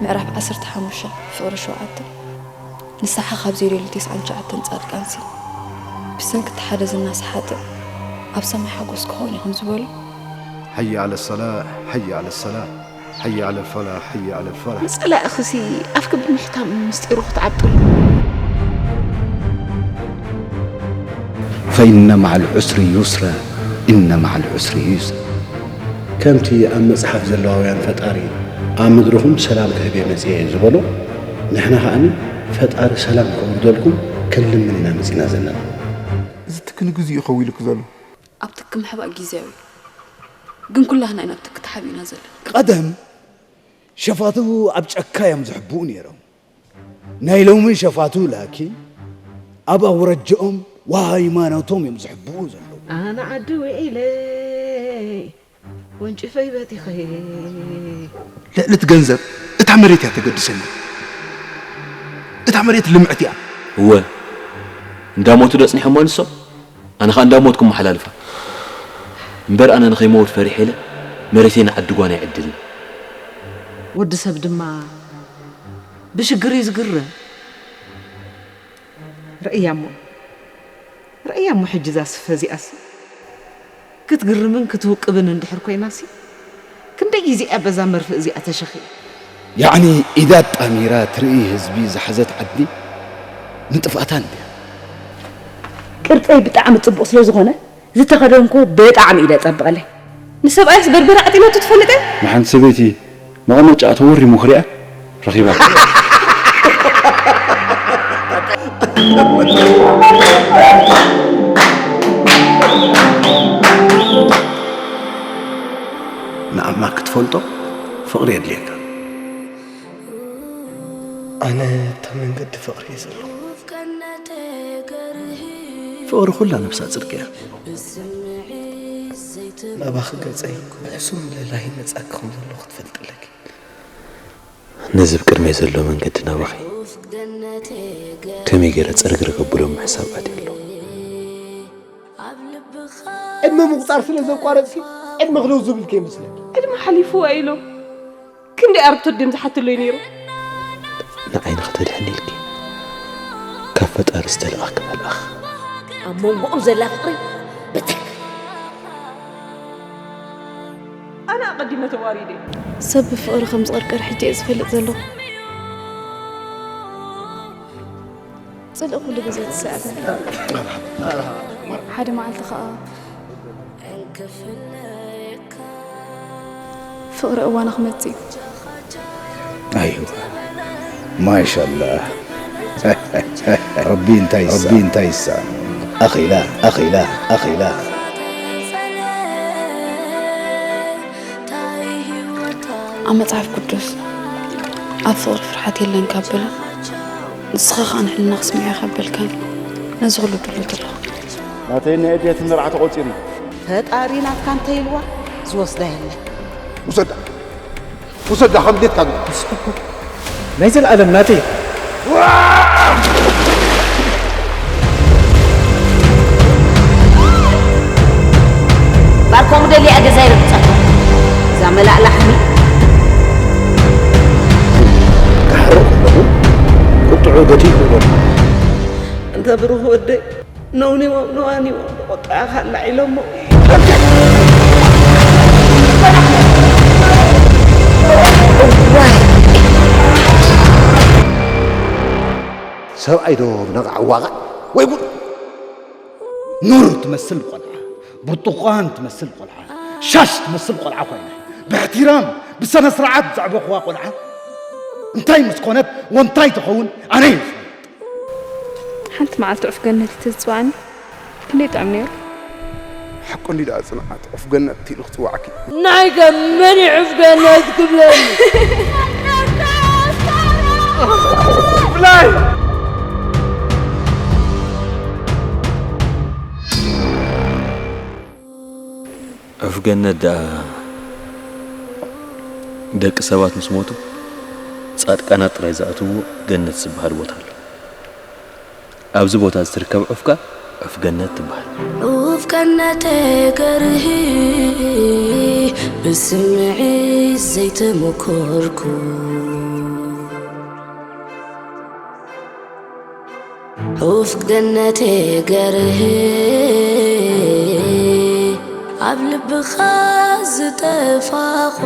ምዕራፍ ዓሰርተ ሓሙሽተ ፍቕሪ ሸውዓተ። ንስሓ ካብ ዘይደልዩ ተስዓን ትሽዓተን ጻድቃንሲ፣ ብሰንኪ እቲ ሓደ ዝና ሰሓጥእ ኣብ ሰማይ ሓጎስ ክኸውን ኢኹም ዝበሎ። حي على الصلاة، حي على الصلاة، حي على الفلاح، حي على الفلاح. ንጸላእኽሲ ኣፍኪ ብምሕታም ምስጢሩ ክትዓብጥሉ። فإن مع العسر يسرا، إن مع العسر يسرا. ከምቲ ኣብ መጽሓፍ ዘለዋውያን ፈጣሪ ኣብ ምድርኹም ሰላም ክህብ እየ መጺአ ዝበሎ፣ ንሕና ከኣ ፈጣሪ ሰላም ከውርደልኩም ክንልምን ኢና መጺና ዘለና። እዚ ትክን ግዜኡ ይኸው ኢሉክ ዘሎ። ኣብ ትኪ ምሕባእ ግዜያዊ እዩ። ግን ኩላህና ኢና ኣብ ትኪ ተሓቢእና ዘለና። ቀደም ሸፋቱ ኣብ ጨካ እዮም ዝሕብኡ ነይሮም። ናይ ሎሚ ሸፋቱ ላኪን ኣብ ኣውረጅኦም ወሃይማኖቶም እዮም ዝሕብኡ ዘለዉ። ኣነ ዓዲ ውዒለ ወንጭፈይ በቲኸ ልዕሊ እቲ ገንዘብ እታ መሬት እያ ተገድሰኒ። እታ መሬት ልምዕቲ እያ። እወ እንዳሞቱ ዶ ኣጽኒሖሞ ንሶም? ኣነ ኸኣ እንዳሞትኩ መሓላልፋ። እምበር ኣነ ንኸይመውት ፈሪሐ ኢለ መሬተይ ንዓዲ ጓና ይዕድልን። ወዲ ሰብ ድማ ብሽግር እዩ ዝግረም። ርእያ እሞ ርእያ እሞ ሕጂ እዛ ስፈ እዚኣሲ ክትግርምን ክትውቅብን እንድሕር ኮይናሲ ክንደይ ግዜ እያ በዛ መርፍእ እዚኣ ተሸኺላ። ያዕኒ ኢዳ ኣጣሚራ ትርኢ ህዝቢ ዝሓዘት ዓዲ ንጥፍኣታ እንድያ። ቅርጸይ ብጣዕሚ ጽቡቕ ስለ ዝኾነ ዝተኸደንኩ ብጣዕሚ እዩ ዘጸብቐለይ። ንሰብኣይስ በርበረ ዓጢናቶ ትፈልጥ እያ? ንሓንቲ ሰበይቲ መቐመጫኣ ተወሪሙ ክሪኣ ረኺባ። ንኣምላኽ ክትፈልጦ ፍቕሪ የድልየካ። ኣነ እታ መንገዲ ፍቕሪ እየ ዘለኹ። ፍቕሪ ኩላ ነብሳ ጽድቂ እያ። ናባኺ ገጸይ ብሕሱም ምልላይ ይመጻኪ ከም ዘለኹ ክትፈልጢ ኣለኪ። ነዚ ብቅድመይ ዘሎ መንገዲ ናባኺ ከመይ ገይረ ጽርግርግ ኣብሎ ምሕሳብ ኣትየ ኣለኹ። ዕድመ ምቑጻር ስለ ዘቋረጽኪ ዕድመ ክደው ዝብልኪ ይመስለኒ። ዕድመ ሓሊፍዋ ኢሎም ክንደይ ኣርብቶት ድዮም ዝሓትለይ ነይሮም። ንዓይ ንኽተድሕኒ ኢልኪ ካብ ፈጣሪ ዝተለኣኽኪ መልኣኽ። ኣብ መንጎኦም ዘላ ፍቕሪ ብትክ። ኣነ ኣቐዲመ ተዋሪደ። ሰብ ብፍቕሪ ከም ዝቕርቀር ሕጂ እየ ዝፈልጥ ዘለኹ። ጽልኢ ኩሉ ግዜ ትስዕበኒ። ሓደ መዓልቲ ኸኣ ፍቕሪ እዋና ክመጽእ እዩ። ኣይዋ ማሻላህ። ረቢ እንታይ ይሳ- ረቢ እንታይ ይሳኖ። ኣኺላ ኣኺላ ኣኺላ። ኣብ መጽሓፍ ቅዱስ ኣብ ፍቕሪ ፍርሓት የለን ካብ በለ፣ ንስኻ ኸኣ ንሕልና ክስምዕ እየ ካብ በልካኒ፣ ነዚ ኹሉ ድሉት ኣለኹ። ናተይ ናይ ኣዴትን መርዓ ተቖጺሩ እዩ። ፈጣሪ ናትካ እንተኢልዋ ዝወስዳ የለን። ውሰዳ ውሰዳ ከም ድሌትካ ግበር። ናይ ዘለኣለም ናተይ። ባርኮም ደሊኣ ገዛ ይረግጻ እዛ መላእ ላሕሚ። ክሓርቕ ከለኹ ቁጥዑ ገዲፉ በሉ። እንተ ብሩኽ ወደይ ነውኒዎም ነዋኒዎም ብቁጥዓኻ ኣላዒሎሞ። ሰብኣይ ዶ ብነቓዕ ዋቓዕ ወይ ጉድ። ኑር ትመስል ቆልዓ፣ ብርቱኳን ትመስል ቆልዓ፣ ሻሽ ትመስል ቆልዓ ኮይና ብሕቲራም ብሰነ ስርዓት ዘዕበኽዋ ቆልዓ እንታይ ምስ ኮነት ወንታይ ትኸውን ኣነ እየ ዝፈልጥ። ሓንቲ መዓልቲ ዑፍ ገነት ተዝጽውዓኒ ክንደይ ጥዑም ነይሩ። ሓቁ እንዲ ደኣ ጽንዓት ዑፍ ገነት ኢሉ ክጽውዓኪ። ናይ ገመን ዑፍ ገነት ክብለኒ። ብላይ ዑፍ ገነት ደኣ ደቂ ሰባት ምስ ሞቱ ጻድቃናት ጥራይ ዝኣትውዎ ገነት ዝበሃል ቦታ ኣሎ። ኣብዚ ቦታ እዚ ትርከብ ዑፍ ከኣ ዑፍ ገነት ትበሃል። ዑፍ ገነተይ ገርሂ ስምዒት ዘይተመኮርኩ ሑፍ ገነቴ ገርህ ኣብ ልብኻ ዝጠፋኹ